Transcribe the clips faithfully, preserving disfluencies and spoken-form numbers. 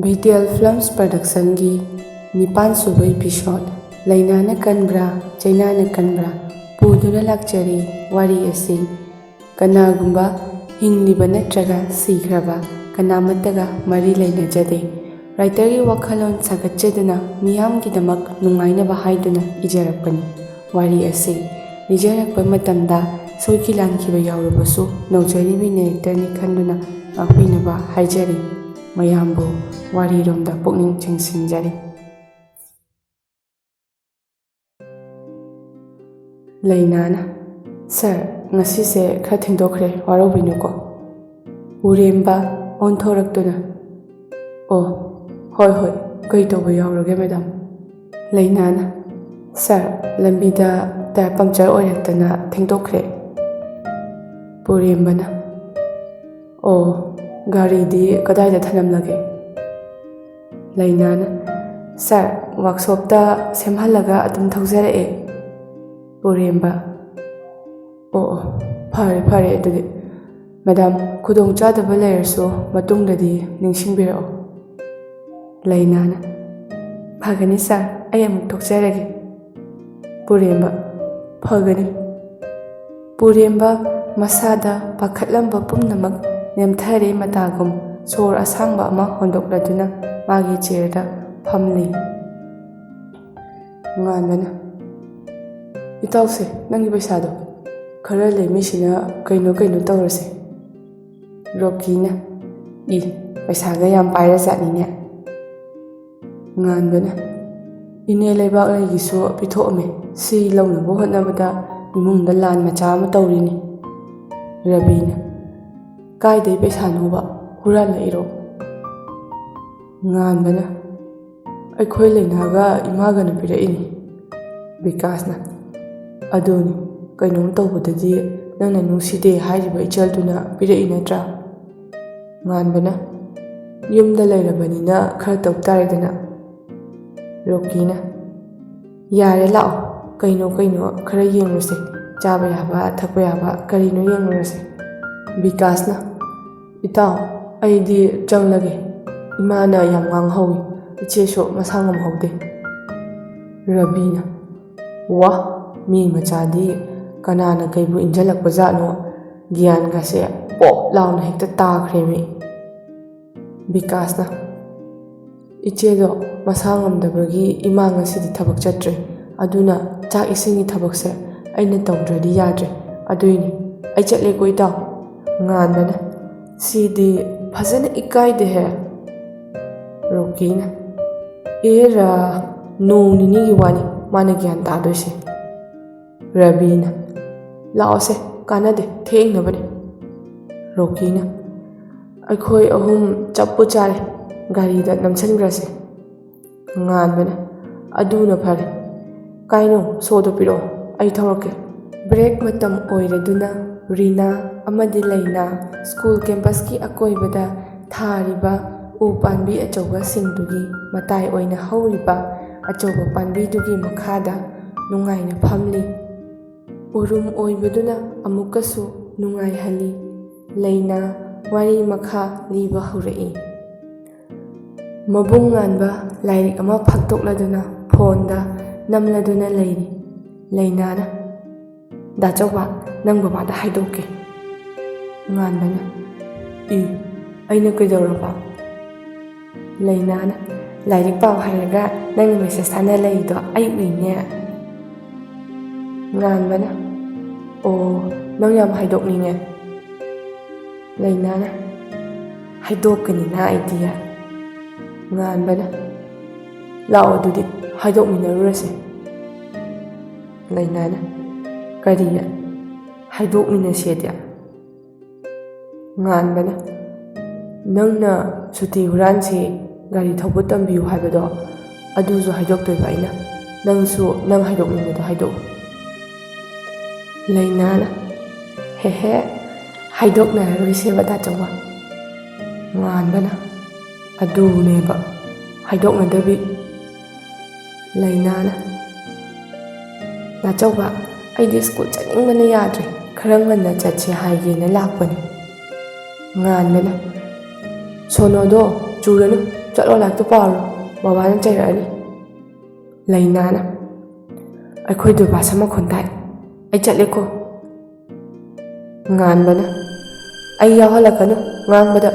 ꯚꯤꯇꯦꯜ films ꯄ꯭ꯔꯗꯛꯁꯟꯒꯤ ꯅꯤꯄꯥꯟ ꯁꯨꯕ episode, ꯂꯩꯅꯥꯅ ꯀꯟꯕ꯭ꯔꯥ, ꯆꯩꯅꯥꯅ ꯀꯟꯕ꯭ꯔꯥ, ꯄꯨꯗꯨꯅ ꯂꯥꯛꯆꯔꯤ꯫ ꯋꯥꯔꯤ ꯑꯁꯤ ꯀꯅꯥꯒꯨꯝꯕ ꯍꯤꯡꯂꯤꯕ ꯅꯠꯇ꯭ꯔꯒ ꯁꯤꯈ꯭ꯔꯕ ꯀꯅꯥꯃꯠꯇꯒ ꯃꯔꯤ ꯂꯩꯅꯖꯗꯦ꯫ ꯔꯥꯏꯇꯔꯒꯤ ꯋꯥꯈꯜꯂꯣꯟ ꯁꯥꯒꯠꯆꯗꯨꯅ ꯃꯤꯌꯥꯝꯒꯤꯗꯃꯛ ꯅꯨꯡꯉꯥꯏꯅꯕ ꯍꯥꯏꯗꯨꯅ ꯏꯖꯔꯛꯄꯅꯤ꯫ ꯋꯥꯔꯤ ꯑꯁꯤ ꯂꯤꯖꯔꯛꯄ ꯃꯇꯝꯗ ꯁꯣꯏꯈꯤ ꯂꯥꯟꯈꯤꯕ ꯌꯥꯎꯔꯕꯁꯨ ꯅꯧꯖꯔꯤꯕꯤ ꯅꯦꯔꯦꯇꯔꯅꯤ ꯈꯟꯗꯨꯅ ꯉꯥꯛꯄꯤꯅꯕ ꯍꯥꯏꯖꯔꯤ꯫ ꯃꯌꯥꯝꯕꯨ ꯋꯥꯔꯤꯔꯣꯝꯗ ꯄꯨꯛꯅꯤꯡ ꯆꯤꯡꯁꯤꯟꯖꯔꯤ꯫ ꯂꯩꯅꯥꯅ, "ꯁꯥꯔ, ꯉꯁꯤꯁꯦ ꯈꯔ ꯊꯦꯡꯗꯣꯛꯈ꯭ꯔꯦ, ꯋꯥꯔꯧꯕꯤꯅꯨꯀꯣ"꯫ ꯄꯨꯔꯦꯝꯕ ꯑꯣꯟꯊꯣꯔꯛꯇꯨꯅ, "ꯑꯣ, ꯍꯣꯏ, ꯍꯣꯏ, ꯀꯩ ꯇꯧꯕ ꯌꯥꯎꯔꯒꯦ, ꯃꯦꯗꯥꯝ?" ꯂꯩꯅꯥꯅ, "ꯁꯥꯔ, ꯂꯝꯕꯤꯗ ꯇꯥꯌꯔ ꯄꯝꯆꯔ ꯑꯣꯏꯔꯛꯇꯅ ꯊꯦꯡꯗꯣꯛꯈ꯭ꯔꯦ"꯫ ꯄꯨꯔꯦꯝꯕꯅ, "ꯑꯣ, ꯒꯥꯔꯤꯗꯤ ꯀꯗꯥꯏꯗ ꯊꯅꯝꯂꯒꯦ?" ꯂꯩꯅꯥꯅ, "ꯁꯥꯔ, ꯋꯥꯛꯁꯣꯞꯇ ꯁꯦꯝꯍꯜꯂꯒ ꯑꯗꯨꯝ ꯊꯧꯖꯔꯛꯑꯦ"꯫ ꯄꯨꯔꯦꯝꯕ, "ꯑꯣ, ꯑꯣ, ꯐꯔꯦ, ꯐꯔꯦ ꯑꯗꯨꯗꯤ꯫ ꯃꯦꯗꯥꯝ, ꯈꯨꯗꯣꯡꯆꯥꯗꯕ ꯂꯩꯔꯁꯨ ꯃꯇꯨꯡꯗꯗꯤ ꯅꯤꯡꯁꯤꯡꯕꯤꯔꯛꯑꯣ"꯫ ꯂꯩꯅꯥꯅ, "ꯐꯒꯅꯤ ꯁꯥꯔ, ꯑꯩ ꯑꯃꯨꯛ ꯊꯣꯛꯆꯔꯒꯦ"꯫ ꯄꯨꯔꯦꯝꯕ, "ꯐꯒꯅꯤ"꯫ ꯄꯨꯔꯦꯝꯕ ꯃꯁꯥꯗ ꯄꯥꯈꯠꯂꯝꯕ ꯄꯨꯝꯅꯃꯛ ꯅꯦꯝꯊꯔꯦ ꯃꯇꯥꯒꯨꯝ ꯁꯣꯔ ꯑꯁꯥꯡꯕ ꯑꯃ ꯍꯣꯟꯗꯣꯛꯂꯗꯨꯅ ꯃꯥꯒꯤ ꯆꯤꯌꯔꯗ ꯐꯝꯂꯤ꯫ ꯉꯥꯟꯕꯅ, "ꯏꯇꯥꯎꯁꯦ, ꯅꯪꯒꯤ ꯄꯩꯁꯥꯗꯣ ꯈꯔ ꯂꯩꯃꯤꯁꯤꯅ ꯀꯩꯅꯣ ꯀꯩꯅꯣ ꯇꯧꯔꯁꯦ"꯫ ꯔꯣꯀꯤꯅ, "ꯏ, ꯄꯩꯁꯥꯒ ꯌꯥꯝ ꯄꯥꯏꯔꯖꯥꯠꯅꯤꯅꯦ"꯫ ꯉꯥꯟꯕꯅ, "ꯏꯅꯦ ꯂꯩꯕꯥꯛꯂꯩꯒꯤꯁꯨ ꯄꯤꯊꯣꯛꯑꯝꯃꯦ, ꯁꯤ ꯂꯧꯅꯕ ꯍꯣꯠꯅꯕꯗ ꯏꯃꯨꯡꯗ ꯂꯥꯟ ꯃꯆꯥ ꯑꯃ ꯇꯧꯔꯤꯅꯤ"꯫ ꯔꯕꯤꯅ, "ꯀꯥꯏꯗꯩ ꯄꯩꯁꯥꯅꯣꯕ? ꯍꯨꯔꯥꯜꯂꯛꯏꯔꯣ?" ꯉꯥꯟꯕꯅ, "ꯑꯩꯈꯣꯏ ꯂꯩꯅꯥꯒ ꯏꯃꯥꯒꯅ ꯄꯤꯔꯛꯏꯅꯤ"꯫ ꯕꯤꯀꯥꯁꯅ, "ꯑꯗꯨꯅꯤ, ꯀꯩꯅꯣꯝ ꯇꯧꯕꯗꯗꯤ ꯅꯪꯅ ꯅꯨꯡꯁꯤꯗꯦ ꯍꯥꯏꯔꯤꯕ ꯏꯆꯜꯗꯨꯅ ꯄꯤꯔꯛꯏ ꯅꯠꯇ꯭ꯔꯥ?" ꯉꯥꯟꯕꯅ, "ꯌꯨꯝꯗ ꯂꯩꯔꯕꯅꯤꯅ ꯈꯔ ꯇꯧ ꯇꯥꯔꯦꯗꯅ"꯫ ꯔꯣꯀꯤꯅ, "ꯌꯥꯔꯦ, ꯂꯥꯛꯑꯣ, ꯀꯩꯅꯣ ꯀꯩꯅꯣ ꯈꯔ ꯌꯦꯡꯂꯨꯁꯦ, ꯆꯥꯕ ꯌꯥꯕ ꯊꯛꯄ ꯌꯥꯕ ꯀꯔꯤꯅꯣ ꯌꯦꯡꯂꯨꯔꯁꯦ"꯫ ꯕꯤꯀꯥꯁꯅ, "ꯏꯇꯥꯎ, ꯑꯩꯗꯤ ꯆꯪꯂꯒꯦ"꯫ ꯏꯃꯥꯅ ꯌꯥꯝ ꯉꯥꯡꯍꯧꯋꯤ, ꯏꯆꯦꯁꯨ ꯃꯁꯥ ꯉꯝꯍꯧꯗꯦ꯫ ꯔꯕꯤꯅ, "ꯋꯥ, ꯃꯤ ꯃꯆꯥꯗꯤ ꯀꯅꯥꯅ ꯀꯩꯕꯨ ꯏꯟꯖꯜꯂꯛꯄꯖꯥꯠꯅꯣ, ꯒ꯭ꯌꯥꯟꯒꯁꯦ ꯄꯣꯞ ꯂꯥꯎꯅ ꯍꯦꯛꯇ ꯇꯥꯈ꯭ꯔꯦꯃꯤ"꯫ ꯕꯤꯀꯥꯁꯅ, "ꯏꯆꯦꯗꯣ ꯃꯁꯥ ꯉꯝꯗꯕꯒꯤ ꯏꯃꯥ ꯉꯁꯤꯗꯤ ꯊꯕꯛ ꯆꯠꯇ꯭ꯔꯦ, ꯑꯗꯨꯅ ꯆꯥꯛ ꯏꯁꯤꯡꯒꯤ ꯊꯕꯛꯁꯦ ꯑꯩꯅ ꯇꯧꯗ꯭ꯔꯗꯤ ꯌꯥꯗ꯭ꯔꯦ, ꯑꯗꯨꯏꯅꯤ꯫ ꯑꯩ ꯆꯠꯂꯦꯀꯣ ꯏꯇꯥꯎ"꯫ ꯉꯥꯟꯕꯅ, "ꯁꯤꯗꯤ ꯐꯖꯅ ꯏꯀꯥꯏꯗꯦꯍꯦ"꯫ ꯔꯣꯀꯤꯅ, "ꯑꯦꯔꯥ, ꯅꯣꯡ ꯅꯤꯅꯤꯒꯤ ꯋꯥꯅꯤ ꯃꯥꯅ ꯒ꯭ꯌꯥꯟ ꯇꯥꯗꯣꯏꯁꯦ"꯫ ꯔꯕꯤꯅ, "ꯂꯥꯛꯑꯣꯁꯦ, ꯀꯥꯟꯅꯗꯦ, ꯊꯦꯡꯅꯕꯅꯦ"꯫ ꯔꯣꯀꯤꯅ, "ꯑꯩꯈꯣꯏ ꯑꯍꯨꯝ ꯆꯞꯄꯨ ꯆꯥꯔꯦ, ꯒꯥꯔꯤꯗ ꯅꯝꯁꯤꯟꯈ꯭ꯔꯁꯦ"꯫ ꯉꯥꯟꯕꯅ, "ꯑꯗꯨꯅ ꯐꯔꯦ꯫ ꯀꯥꯏꯅꯣ, ꯁꯣꯗꯣ ꯄꯤꯔꯛꯑꯣ, ꯑꯩ ꯊꯧꯔꯛꯀꯦ"꯫ ꯕ꯭ꯔꯦꯛ ꯃꯇꯝ ꯑꯣꯏꯔꯗꯨꯅ ꯔꯤꯅꯥ ꯑꯃꯗꯤ ꯂꯩꯅꯥ ꯁ꯭ꯀꯨꯜ ꯀꯦꯝꯄꯁꯀꯤ ꯑꯀꯣꯏꯕꯗ ꯊꯥꯔꯤꯕ ꯎ ꯄꯥꯝꯕꯤ ꯑꯆꯧꯕꯁꯤꯡꯗꯨꯒꯤ ꯃꯇꯥꯏ ꯑꯣꯏꯅ ꯍꯧꯔꯤꯕ ꯑꯆꯧꯕ ꯄꯥꯝꯕꯤꯗꯨꯒꯤ ꯃꯈꯥꯗ ꯅꯨꯡꯉꯥꯏꯅ ꯐꯝꯂꯤ꯫ ꯎꯔꯨꯝ ꯑꯣꯏꯕꯗꯨꯅ ꯑꯃꯨꯛꯀꯁꯨ ꯅꯨꯡꯉꯥꯏꯍꯜꯂꯤ꯫ ꯂꯩꯅꯥ ꯋꯥꯔꯤ ꯃꯈꯥ ꯂꯤꯕ ꯍꯧꯔꯛꯏ꯫ ꯃꯕꯨꯡ ꯉꯥꯟꯕ ꯂꯥꯏꯔꯤꯛ ꯑꯃ ꯐꯥꯛꯇꯣꯛꯂꯗꯨꯅ ꯐꯣꯟꯗ ꯅꯝꯂꯗꯨꯅ ꯂꯩꯔꯤ꯫ ꯂꯩꯅꯥꯅ, "ꯗꯥ ꯆꯧꯕ, ꯅꯪ ꯕꯕꯥꯗ ꯍꯥꯏꯗꯣꯛꯀꯦ"꯫ ꯉꯥꯟꯕꯅ, "ꯏ, ꯑꯩꯅ ꯀꯩꯗꯧꯔꯕ?" ꯂꯩꯅꯥꯅ, "ꯂꯥꯏꯔꯤꯛ ꯄꯥꯎ ꯍꯥꯏꯔꯒ ꯅꯪꯅ ꯃꯦꯁꯦꯖ ꯊꯥꯅ ꯂꯩꯔꯤꯗꯣ ꯑꯩ ꯎꯏꯅꯦ"꯫ ꯉꯥꯟꯕꯅ, "ꯑꯣ, ꯅꯪ ꯌꯥꯝ ꯍꯥꯏꯗꯣꯛꯅꯤꯡꯉꯦ"꯫ ꯂꯩꯅꯥꯅ, "ꯍꯥꯏꯗꯣꯛꯀꯅꯤꯅ ꯑꯩꯗꯤ"꯫ ꯉꯥꯟꯕꯅ, "ꯂꯥꯛꯑꯣ ꯑꯗꯨꯗꯤ, ꯍꯥꯏꯗꯣꯛꯃꯤꯟꯅꯔꯨꯔꯁꯦ"꯫ ꯂꯩꯅꯥꯅ, "ꯀꯔꯤ ꯍꯥꯏꯗꯣꯛꯃꯤꯟꯅꯁꯦꯗꯤ?" ꯉꯥꯟꯕꯅ, "ꯅꯪꯅ ꯁꯨꯇꯤ ꯍꯨꯔꯥꯟꯁꯤ, ꯒꯥꯔꯤ ꯊꯧꯕ ꯇꯝꯕꯤꯌꯨ ꯍꯥꯏꯕꯗꯣ, ꯑꯗꯨꯁꯨ ꯍꯥꯏꯗꯣꯛꯇꯣꯏꯕ ꯑꯩꯅ꯫ ꯅꯪꯁꯨ ꯅꯪ ꯍꯥꯏꯗꯣꯛꯅꯤꯡꯕꯗꯣ ꯍꯥꯏꯗꯣꯛꯎ"꯫ ꯂꯩꯅꯥꯅ, "ꯍꯦꯍꯦ, ꯍꯥꯏꯗꯣꯛꯅꯔꯔꯣꯏꯁꯦꯕ ꯗꯥ ꯆꯧꯕ"꯫ ꯉꯥꯟꯕꯅ, "ꯑꯗꯨꯅꯦꯕ, ꯍꯥꯏꯗꯣꯛꯅꯗꯕꯤ"꯫ ꯂꯩꯅꯥꯅ, "ꯗꯥ ꯆꯧꯕ, ꯑꯩꯗꯤ ꯁ꯭ꯀꯨꯜ ꯆꯠꯅꯤꯡꯕꯅ ꯌꯥꯗ꯭ꯔꯦ, ꯈꯔ ꯉꯟꯅ ꯆꯠꯁꯦ ꯍꯥꯏꯒꯦꯅ ꯂꯥꯛꯄꯅꯤ"꯫ ꯉꯥꯟꯕꯅ, "ꯁꯣꯅꯣꯗꯣ, "ꯂꯨꯔꯅꯨ, ꯆꯠꯂꯣ, ꯂꯥꯏꯔꯤꯛꯇꯣ ꯄꯥꯔꯣ, ꯕꯕꯥꯅ ꯆꯩꯔꯛꯑꯅꯤ꯫" ꯂꯩꯅꯥꯅ, "ꯑꯩꯈꯣꯏ ꯗꯨꯔꯕꯥꯁꯥ ꯃꯈꯣꯟ ꯇꯥꯏ, ꯑꯩ ꯆꯠꯂꯦꯀꯣ꯫" ꯉꯥꯟꯕꯅ, "ꯑꯩ ꯌꯥꯎꯍꯜꯂꯛꯀꯅꯨ ꯉꯥꯡꯕꯗ,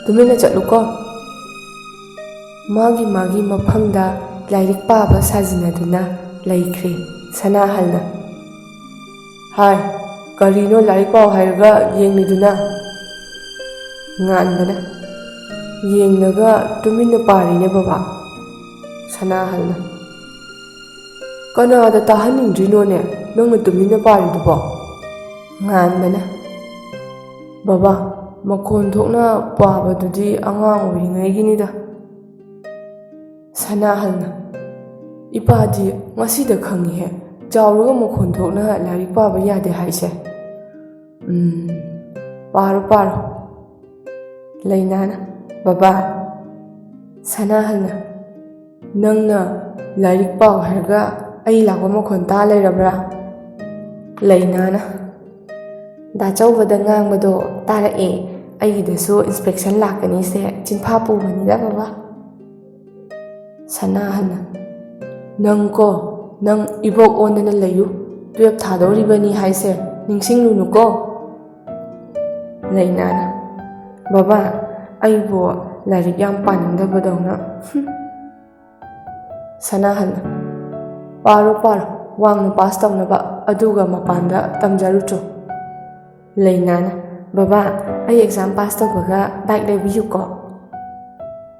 ꯇꯨꯃꯤꯟꯅ ꯆꯠꯂꯨꯀꯣ꯫" ꯃꯥꯒꯤ ꯃꯥꯒꯤ ꯃꯐꯝꯗ ꯂꯥꯏꯔꯤꯛ ꯄꯥꯕ ꯁꯥꯖꯤꯟꯅꯗꯨꯅ ꯂꯩꯈ꯭ꯔꯦ ꯁꯅꯥꯍꯜꯅ꯫ "ꯍꯥꯏ, ꯀꯔꯤꯅꯣ ꯂꯥꯏꯔꯤꯛ ꯄꯥꯎ ꯍꯥꯏꯔꯒ ꯌꯦꯡꯂꯤꯗꯨꯅ?" ꯉꯥꯟꯕꯅ, "ꯌꯦꯡꯂꯒ ꯇꯨꯃꯤꯟꯅ ꯄꯥꯔꯤꯅꯦ ꯕꯕꯥ꯫" ꯁꯅꯥꯍꯜꯅ, "ꯀꯅꯥꯗ ꯇꯥꯍꯟꯅꯤꯡꯗ꯭ꯔꯤꯅꯣꯅꯦ ꯅꯪꯅ ꯇꯨꯃꯤꯟꯅ ꯄꯥꯔꯤꯗꯨꯕꯣ?" ꯉꯥꯟꯕꯅ, "ꯕꯕꯥ, ꯃꯈꯣꯟ ꯊꯣꯛꯅ ꯄꯥꯕꯗꯨꯗꯤ ꯑꯉꯥꯡ ꯑꯣꯏꯔꯤꯉꯩꯒꯤꯅꯤꯗ꯫" ꯁꯅꯥꯍꯜꯅ, "ꯏꯄꯥꯗꯤ ꯉꯁꯤꯗ ꯈꯪꯉꯤꯍꯦ, ꯆꯥꯎꯔꯒ ꯃꯈꯣꯟ ꯊꯣꯛꯅ ꯂꯥꯏꯔꯤꯛ ꯄꯥꯕ ꯌꯥꯗꯦ ꯍꯥꯏꯁꯦ꯫ ꯎꯝ, ꯄꯥꯔꯣ, ꯄꯥꯔꯣ꯫" ꯂꯩꯅꯥꯅ, "ꯕꯕꯥ꯫" ꯁꯅꯥꯍꯜꯅ, "ꯅꯪꯅ ꯂꯥꯏꯔꯤꯛ ꯄꯥꯎ ꯍꯥꯏꯔꯒ ꯑꯩ ꯂꯥꯛꯄ ꯃꯈꯣꯟ ꯇꯥ ꯂꯩꯔꯕ꯭ꯔꯥ?" ꯂꯩꯅꯥꯅ, "ꯗꯥ ꯆꯧꯕꯗ ꯉꯥꯡꯕꯗꯣ ꯇꯥꯔꯛꯑꯦ, ꯑꯩꯒꯤꯗꯁꯨ inspection ꯂꯥꯛꯀꯅꯤꯁꯦ ꯆꯤꯟꯐꯥ ꯄꯨꯕꯅꯤꯗ ꯕꯕꯥ꯫" ꯁꯅꯥꯍꯜꯅ, "ꯅꯪ ꯀꯣ, ꯅꯪ ꯏꯕꯣꯛ ꯑꯣꯟꯗꯅ ꯂꯩꯌꯨ, twelve ꯊꯥꯗꯧꯔꯤꯕꯅꯤ ꯍꯥꯏꯁꯦ ꯅꯤꯡꯁꯤꯡꯂꯨꯅꯨꯀꯣ꯫" ꯂꯩꯅꯥꯅ, "ꯕꯕꯥ, ꯑꯩꯕꯨ ꯂꯥꯏꯔꯤꯛ ꯌꯥꯝ ꯄꯥꯅꯤꯡꯗꯕꯗꯧꯅ꯫" ꯍꯨꯝ꯫ ꯁꯅꯥꯍꯜꯅ, "ꯄꯥꯔꯣ, ꯄꯥꯔꯣ, ꯋꯥꯡꯅ ꯄꯥꯁ ꯇꯧꯅꯕ, ꯑꯗꯨꯒ ꯃꯄꯥꯟꯗ ꯇꯝꯖꯔꯨꯆꯣ꯫" ꯂꯩꯅꯥꯅ, "ꯕꯕꯥ, ꯑꯩ exam ꯄꯥꯁ ꯇꯧꯕꯒ ꯕꯥꯏꯛ ꯂꯩꯕꯤꯌꯨꯀꯣ꯫"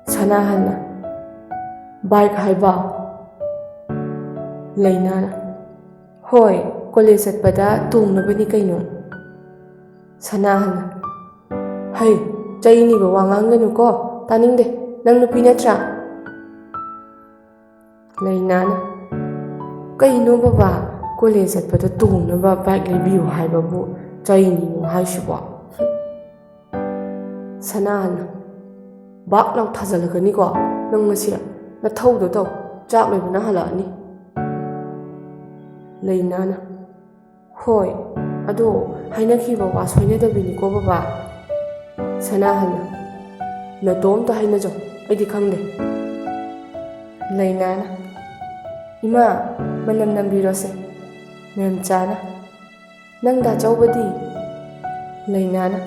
ꯁꯅꯥꯍꯜꯅ, "ꯕꯥꯏꯛ ꯍꯥꯏꯕ?" ꯂꯩꯅꯥꯅ, "ꯍꯣꯏ, ꯀꯣꯂꯦꯖ ꯆꯠꯄꯗ ꯇꯣꯡꯅꯕꯅꯤ ꯀꯩꯅꯣ꯫" ꯁꯅꯥꯍꯜꯅ, "ꯍꯩ, ꯆꯩꯅꯤꯕ ꯋꯥ ꯉꯥꯡꯒꯅꯨꯀꯣ, ꯇꯥꯅꯤꯡꯗꯦ, ꯅꯪ ꯅꯨꯄꯤ ꯅꯠꯇ꯭ꯔꯥ?" ꯂꯩꯅꯥꯅ, "ꯀꯩꯅꯣ ꯕꯕꯥ, ꯀꯣꯂꯦꯖ ꯆꯠꯄꯗ ꯇꯣꯡꯅꯕ ꯕꯥꯏꯛ ꯂꯩꯕꯤꯌꯨ ꯍꯥꯏꯕꯕꯨ ꯆꯩꯅꯤꯅꯣ ꯍꯥꯏꯁꯤꯕꯣ?" ꯁꯅꯥꯍꯜꯅ, "ꯕꯥꯛ ꯂꯥꯎ ꯊꯥꯖꯜꯂꯛꯀꯅꯤꯀꯣ ꯅꯪ ꯉꯁꯤ, ꯅꯊꯧꯗꯣ ꯇꯧ, ꯆꯥꯛ ꯂꯣꯏꯕꯅ ꯍꯜꯂꯛꯑꯅꯤ꯫" ꯂꯩꯅꯥꯅ, "ꯍꯣꯏ, ꯑꯗꯣ ꯍꯥꯏꯅꯈꯤꯕ ꯋꯥ ꯁꯣꯏꯅꯗꯕꯤꯅꯤꯀꯣ ꯕꯕꯥ꯫" ꯁꯅꯥꯍꯜꯅ, ꯅꯇꯣꯝꯇ ꯍꯥꯏꯅꯖꯧ, ꯑꯩꯗꯤ ꯈꯪꯗꯦ꯫ ꯂꯩꯅꯥꯅ, "ꯏꯃꯥ, ꯃꯅꯝ ꯅꯝꯕꯤꯔꯣꯁꯦ꯫" ꯃꯦꯝꯆꯥꯅ, "ꯅꯪ ꯗꯥ ꯆꯧꯕꯗꯤ?" ꯂꯩꯅꯥꯅ,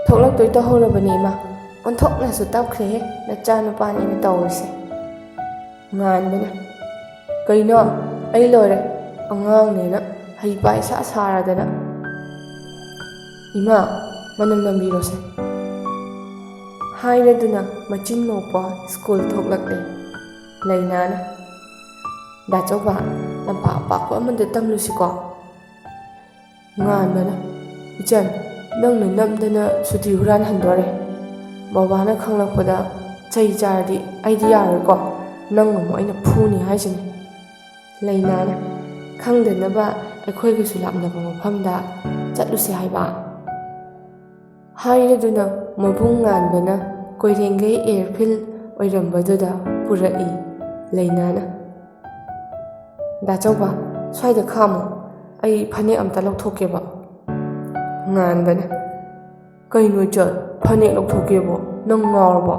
"ꯊꯣꯛꯂꯛꯇꯣꯏ ꯇꯧꯍꯧꯔꯕꯅꯦ ꯏꯃꯥ꯫ ꯑꯣꯟꯊꯣꯛꯅꯁꯨ ꯇꯞꯈ꯭ꯔꯦꯍꯦ ꯅꯆꯥꯅꯨꯄꯥꯅꯦꯅ ꯇꯧꯔꯤꯁꯦ꯫" ꯉꯥꯟꯕꯅ, "ꯀꯩꯅꯣ? ꯑꯩ ꯂꯣꯏꯔꯦ꯫ ꯑꯉꯥꯡꯅꯦꯅ ꯍꯩꯄꯥ ꯏꯁꯥ ꯁꯥꯔꯗꯅ꯫ ꯏꯃꯥ, ꯃꯅꯝ ꯅꯝꯕꯤꯔꯣꯁꯦ꯫" ꯍꯥꯏꯔꯗꯨꯅ ꯃꯆꯤꯟ ꯃꯧꯄ꯭ꯋꯥ ꯁ꯭ꯀꯨꯜ ꯊꯣꯛꯂꯛꯂꯦ꯫ ꯂꯩꯅꯥꯅ, "ꯗꯥ ꯆꯧꯕ, ꯂꯝꯄꯥꯛ ꯑꯄꯥꯛꯄ ꯑꯃꯗ ꯇꯝꯂꯨꯁꯤꯀꯣ?" ꯉꯥꯟꯕꯅ, "ꯏꯆꯟ, ꯅꯪꯅ ꯅꯝꯗꯅ ꯁꯨꯇꯤ ꯍꯨꯔꯥꯟꯍꯟꯗꯣꯔꯦ꯫ ꯕꯕꯥꯅ ꯈꯪꯂꯛꯄꯗ ꯆꯩ ꯆꯥꯔꯗꯤ ꯑꯩꯗꯤ ꯌꯥꯔꯣꯏꯀꯣ꯫ ꯅꯪ ꯑꯃꯨꯛ ꯑꯩꯅ ꯐꯨꯅꯤ ꯍꯥꯏꯁꯤꯅꯤ꯫" ꯂꯩꯅꯥꯅ, "ꯈꯪꯗꯅꯕ ꯑꯩꯈꯣꯏꯒꯁꯨ ꯂꯥꯞꯅꯕ ꯃꯐꯝꯗ ꯆꯠꯂꯨꯁꯦ ꯍꯥꯏꯕ?" ꯍꯥꯏꯔꯗꯨꯅ ꯃꯕꯨꯡ ꯉꯥꯟꯕꯅ ꯀꯣꯏꯔꯦꯡꯒꯩ ꯑꯦꯌꯔꯐꯤꯜ ꯑꯣꯏꯔꯝꯕꯗꯨꯗ ꯄꯨꯔꯛꯏ꯫ ꯂꯩꯅꯥꯅ, "ꯗꯥ ꯆꯧꯕ, ꯁ꯭ꯋꯥꯏꯗ ꯈꯥꯝꯃꯣ, ꯑꯩ ꯐꯅꯦꯛ ꯑꯝꯇ ꯂꯧꯊꯣꯛꯀꯦꯕ꯫" ꯉꯥꯟꯕꯅ, "ꯀꯩꯅꯣ ꯏꯆꯟ, ꯐꯅꯦꯛ ꯂꯧꯊꯣꯛꯀꯦꯕꯣ? ꯅꯪ ꯉꯥꯎꯔꯕꯣ?"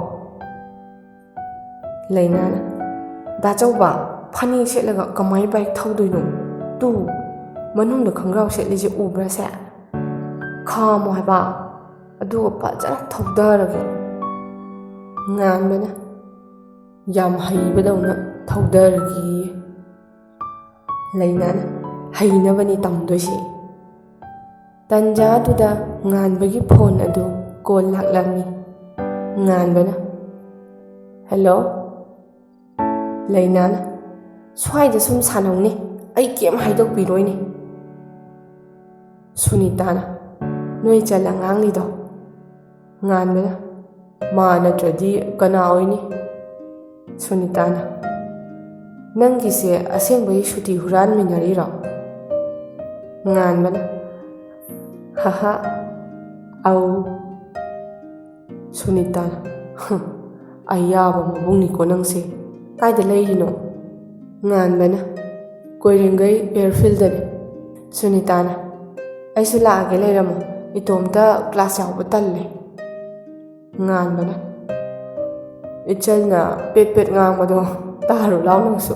ꯂꯩꯅꯥꯅ, "ꯗꯥ ꯆꯧꯕ, ꯐꯅꯦꯛ ꯁꯦꯠꯂꯒ ꯀꯃꯥꯏ ꯕꯥꯏꯛ ꯊꯧꯗꯣꯏꯅꯣ? ꯇꯨ, ꯃꯅꯨꯡꯗ ꯈꯣꯡꯒ꯭ꯔꯥꯎ ꯁꯦꯠꯂꯤꯁꯦ ꯎꯕ꯭ꯔꯥ ꯁꯦ? ꯈꯥꯝꯃꯣ ꯍꯥꯏꯕ, ꯑꯗꯨꯒ ꯐꯖꯅ ꯊꯧꯗꯔꯒꯦ꯫" ꯉꯥꯟꯕꯅ, "ꯌꯥꯝ ꯍꯩꯕꯗꯧꯅ ꯊꯧꯗꯔꯒꯦꯌꯦ꯫" ꯂꯩꯅꯥꯅ, "ꯍꯩꯅꯕꯅꯤ ꯇꯝꯗꯣꯏꯁꯦ꯫" ꯇꯟꯖꯥꯗꯨꯗ ꯉꯥꯟꯕꯒꯤ ꯐꯣꯟ ꯑꯗꯨ ꯀꯣꯜ ꯂꯥꯛꯂꯝꯃꯤ꯫ ꯉꯥꯟꯕꯅ, "ꯍꯦꯜꯂꯣ?" ꯂꯩꯅꯥꯅ, "ꯁ꯭ꯋꯥꯏꯗ ꯁꯨꯝ ꯁꯥꯟꯅꯧꯅꯦ, ꯑꯩ ꯀꯩꯝ ꯍꯥꯏꯗꯣꯛꯄꯤꯔꯣꯏꯅꯦ꯫" ꯁꯨꯅꯤꯇꯥꯅ, "ꯅꯣꯏ ꯆꯜ ꯑꯉꯥꯡꯅꯤꯗꯣ?" ꯉꯥꯟꯕꯅ, "ꯃꯥ ꯅꯠꯇ꯭ꯔꯗꯤ ꯀꯅꯥ ꯑꯣꯏꯅꯤ?" ꯁꯨꯅꯤꯇꯥꯅ, "ꯅꯪꯒꯤꯁꯦ ꯑꯁꯦꯡꯕꯒꯤ ꯁꯨꯇꯤ ꯍꯨꯔꯥꯟꯃꯤꯟꯅꯔꯤꯔꯣ?" ꯉꯥꯟꯕꯅ, "ꯍꯥꯍꯥ, ꯑꯧ꯫" ꯁꯨꯅꯤꯇꯥꯅ, "ꯍꯨꯝ, ꯑꯌꯥꯕ ꯃꯕꯨꯡꯅꯤꯀꯣ ꯅꯪꯁꯦ꯫ ꯀꯥꯏꯗ ꯂꯩꯔꯤꯅꯣ?" ꯉꯥꯟꯕꯅ, "ꯀꯣꯏꯔꯦꯡꯒꯩ ꯑꯦꯌꯔꯐꯤꯜꯗꯅꯤ꯫" ꯁꯨꯅꯤꯇꯥꯅ, "ꯑꯩꯁꯨ ꯂꯥꯛꯑꯒꯦ, ꯂꯩꯔꯝꯃꯣ꯫ ꯏꯇꯣꯝꯇ ꯀ꯭ꯂꯥꯁ ꯌꯥꯎꯕ ꯇꯜꯂꯦ꯫" ꯉꯥꯟꯕꯅ, "ꯏꯆꯜꯅ ꯄꯦꯠ ꯄꯦꯠ ꯉꯥꯡꯕꯗꯣ ꯇꯥꯔꯨ ꯂꯥꯎ ꯅꯪꯁꯨ꯫"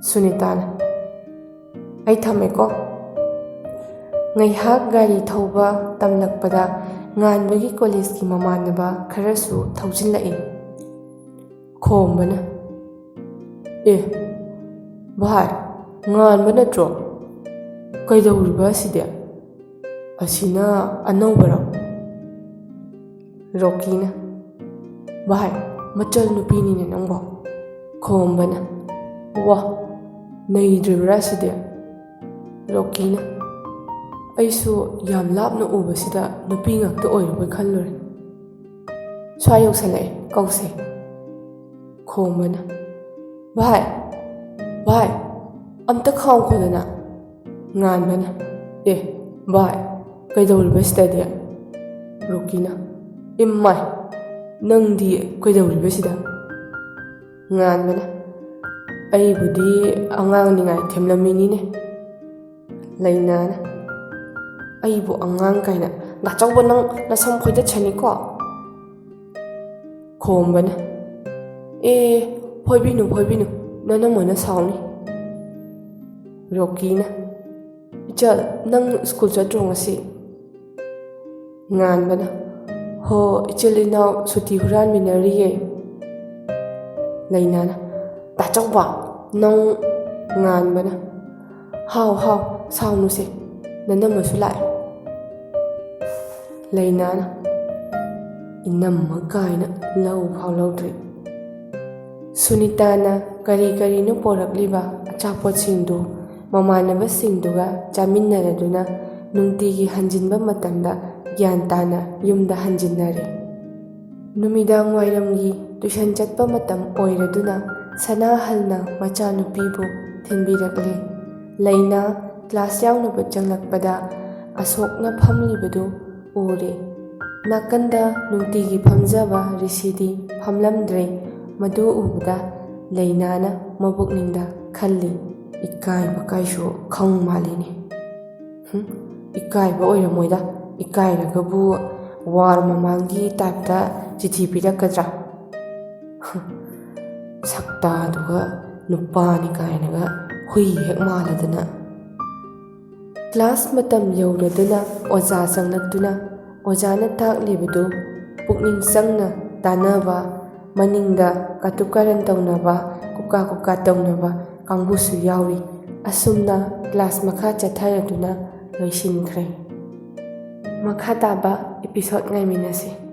ꯁꯨꯅꯤꯇꯥꯅ, "ꯑꯩ ꯊꯝꯃꯦꯀꯣ꯫" ꯉꯥꯏꯍꯥꯛ ꯒꯥꯔꯤ ꯊꯧꯕ ꯇꯝꯂꯛꯄꯗ ꯉꯥꯟꯕꯒꯤ ꯀꯣꯂꯦꯖꯀꯤ ꯃꯃꯥꯟꯅꯕ ꯈꯔꯁꯨ ꯊꯧꯖꯤꯜꯂꯛꯏ꯫ ꯈꯣꯝꯕꯅ, "ꯑꯦ, ꯚꯥꯏ, ꯉꯥꯟꯕ ꯅꯠꯇ꯭ꯔꯣ? ꯀꯩꯗꯧꯔꯤꯕ ꯑꯁꯤꯗꯤ? ꯑꯁꯤꯅ ꯑꯅꯧꯕꯔꯣ?" ꯔꯣꯀꯤꯅ, "ꯚꯥꯏ, ꯃꯆꯜ ꯅꯨꯄꯤꯅꯤꯅꯦ ꯅꯪꯕꯣ꯫" ꯈꯣꯝꯕꯅ, "ꯋꯥ, ꯅꯩꯗ꯭ꯔꯤꯕ꯭ꯔꯥ ꯑꯁꯤꯗꯤ?" ꯔꯣꯀꯤꯅ, "ꯑꯩꯁꯨ ꯌꯥꯝ ꯂꯥꯞꯅ ꯎꯕꯁꯤꯗ ꯅꯨꯄꯤ ꯉꯥꯛꯇ ꯑꯣꯏꯔꯕꯣꯏ ꯈꯜꯂꯨꯔꯦ꯫ ꯁ꯭ꯋꯥꯏ ꯌꯧꯁꯜꯂꯛꯑꯦ, ꯀꯧꯁꯦ꯫" ꯈꯣꯝꯕꯅ, "ꯚꯥꯏ, ꯚꯥꯏ, ꯑꯝꯇ ꯈꯥꯝꯈꯣꯗꯅ꯫" ꯉꯥꯟꯕꯅ, "ꯑꯦ, ꯚꯥꯏ, ꯀꯩꯗꯧꯔꯤꯕ ꯁꯤꯗꯗꯤ?" ꯔꯣꯀꯤꯅ, "ꯏꯃꯥꯏ, ꯅꯪꯗꯤ ꯀꯩꯗꯧꯔꯤꯕ ꯁꯤꯗ?" ꯉꯥꯟꯕꯅ, "ꯑꯩꯕꯨꯗꯤ ꯑꯉꯥꯡ ꯅꯤꯡꯉꯥꯏ ꯊꯦꯝꯂꯝꯃꯤꯅꯤꯅꯦ꯫" ꯂꯩꯅꯥꯅ, "ꯑꯩꯕꯨ ꯑꯉꯥꯡ ꯀꯥꯏꯅ, ꯗꯥꯆꯧꯕ ꯅꯪ ꯅꯁꯝ ꯐꯣꯏꯗꯠꯁꯅꯤꯀꯣ꯫" ꯈꯣꯝꯕꯅ, "ꯑꯦ, ꯐꯣꯏꯕꯤꯅꯨ, ꯐꯣꯏꯕꯤꯅꯨ, ꯅꯅꯝꯃꯅ ꯁꯥꯎꯅꯤ꯫" ꯔꯣꯀꯤꯅ, "ꯏꯆꯜ, ꯅꯪ ꯁ꯭ꯀꯨꯜ ꯆꯠꯇ꯭ꯔꯣ ꯉꯁꯤ?" ꯉꯥꯟꯕꯅ, "ꯍꯣ, ꯏꯆꯤꯜ ꯏꯅꯥꯎ ꯁꯨꯇꯤ ꯍꯨꯔꯥꯟꯃꯤꯟꯅꯔꯤꯌꯦ꯫" ꯂꯩꯅꯥꯅ, "ꯗꯥꯆꯧꯕ, ꯅꯪ꯫" ꯉꯥꯟꯕꯅ, "ꯍꯥꯎ, ꯍꯥꯎ, ꯁꯥꯎꯅꯨꯁꯦ, ꯅꯅꯝꯃꯁꯨ ꯂꯥꯛꯑꯦ꯫" ꯂꯩꯅꯥꯅ, "ꯏꯅꯝꯃ ꯀꯥꯏꯅ ꯂꯧ ꯐꯥꯎ ꯂꯧꯗ꯭ꯔꯤ꯫" ꯁꯨꯅꯤꯇꯥꯅ ꯀꯔꯤ ꯀꯔꯤꯅꯣ ꯄꯣꯔꯛꯂꯤꯕ ꯑꯆꯥꯄꯣꯠꯁꯤꯡꯗꯨ ꯃꯃꯥꯟꯅꯕꯁꯤꯡꯗꯨꯒ ꯆꯥꯃꯤꯟꯅꯔꯗꯨꯅ ꯅꯨꯡꯇꯤꯒꯤ ꯍꯟꯖꯤꯟꯕ ꯃꯇꯝꯗ ꯒ꯭ꯌꯥꯟ ꯇꯥꯅ ꯌꯨꯝꯗ ꯍꯟꯖꯤꯟꯅꯔꯦ꯫ ꯅꯨꯃꯤꯗꯥꯡ ꯋꯥꯏꯔꯝꯒꯤ ꯇꯨꯏꯁꯟ ꯆꯠꯄ ꯃꯇꯝ ꯑꯣꯏꯔꯗꯨꯅ ꯁꯅꯥꯍꯜꯅ ꯃꯆꯥꯅꯨꯄꯤꯕꯨ ꯊꯤꯟꯕꯤꯔꯛꯂꯦ꯫ ꯂꯩꯅꯥ ꯀ꯭ꯂꯥꯁ ꯌꯥꯎꯅꯕ ꯆꯪꯂꯛꯄꯗ ꯑꯁꯣꯛꯅ ꯐꯝꯂꯤꯕꯗꯨ ꯎꯔꯦ꯫ ꯅꯥꯀꯟꯗ ꯅꯨꯡꯇꯤꯒꯤ ꯐꯝꯖꯕ ꯔꯤꯁꯤꯗꯤ ꯐꯝꯂꯝꯗ꯭ꯔꯦ꯫ ꯃꯗꯨ ꯎꯕꯗ ꯂꯩꯅꯥꯅ ꯃꯕꯨꯛꯅꯤꯡꯗ ꯈꯜꯂꯤ, "ꯏꯀꯥꯏꯕ ꯀꯥꯏꯁꯨ ꯈꯪ ꯃꯥꯜꯂꯤꯅꯦ꯫ ꯍꯨꯝ, ꯏꯀꯥꯏꯕ ꯑꯣꯏꯔꯝꯃꯣꯏꯗ, ꯏꯀꯥꯏꯔꯒꯕꯨ ꯋꯥꯔ ꯃꯃꯥꯡꯒꯤ ꯇꯥꯏꯞꯇ ꯆꯤꯊꯤ ꯄꯤꯔꯛꯀꯗ꯭ꯔꯥ? ꯁꯛꯇꯥꯗꯨꯒ ꯅꯨꯄꯥꯅꯤ ꯀꯥꯏꯅꯒ ꯍꯨꯏ ꯍꯦꯛ ꯃꯥꯜꯂꯗꯅ꯫ ꯀ꯭ꯂꯥꯁ ꯃꯇꯝ ꯌꯧꯔꯗꯨꯅ ꯑꯣꯖꯥ ꯆꯪꯂꯛꯇꯨꯅ ꯑꯣꯖꯥꯅ ꯇꯥꯛꯂꯤꯕꯗꯨ ꯄꯨꯛꯅꯤꯡ ꯆꯪꯅ ꯇꯥꯅꯕ, ꯃꯅꯤꯡꯗ ꯀꯥꯇꯨ ꯀꯥꯔꯟ ꯇꯧꯅꯕ, ꯀꯨꯀꯥ ꯀꯨꯀꯥ ꯇꯧꯅꯕ ꯀꯥꯡꯕꯨꯁꯨ ꯌꯥꯎꯔꯤ꯫ ꯑꯁꯨꯝꯅ ꯀ꯭ꯂꯥꯁ ꯃꯈꯥ ꯆꯠꯊꯔꯗꯨꯅ ꯂꯣꯏꯁꯤꯟꯈ꯭ꯔꯦ꯫ ꯃꯈꯥ ꯇꯥꯕ episode ꯉꯥꯏꯃꯤꯟꯅꯁꯤ꯫